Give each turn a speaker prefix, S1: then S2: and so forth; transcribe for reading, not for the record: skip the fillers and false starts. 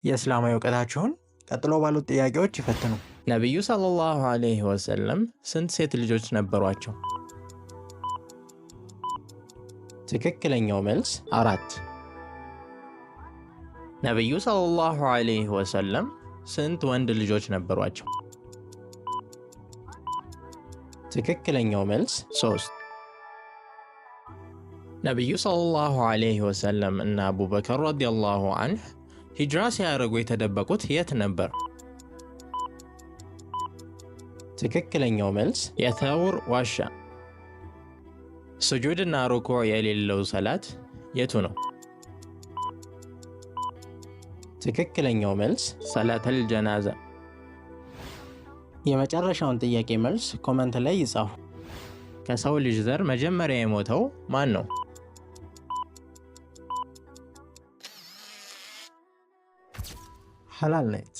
S1: የእስላማዊ እውቀታችሁን ቀጥሎ ባሉት ጥያቄዎች ይፈትኑ። ነቢዩ ሰለላሁ ዐለይሂ ወሰለም ስንት ሴት ልጆች ነበሯቸው? ትክክለኛው መልስ 4። ነቢዩ ሰለላሁ ዐለይሂ ወሰለም ስንት ወንድ ልጆች ነበሯቸው? ትክክለኛው መልስ 3። ነቢዩ ሰለላሁ ዐለይሂ ወሰለም እና አቡበከር ረዲየላሁ ዐንሁ ሂጅራ ሲያደርጉ የተደበቁት የት ነበር? ትክክለኛው መልስ የተውር ዋሻ። ስጁድና ሩኩዕ የሌለው ሰላት የቱ ነው? ትክክለኛው መልስ ሰላተል ጀናዛ። የመጨረሻውን ጥያቄ መልስ comment ላይ ይጻፉ። ከሰው ልጅ ዘር መጀመሪያ የሞተው ማን ነው? ሐላል ኔት።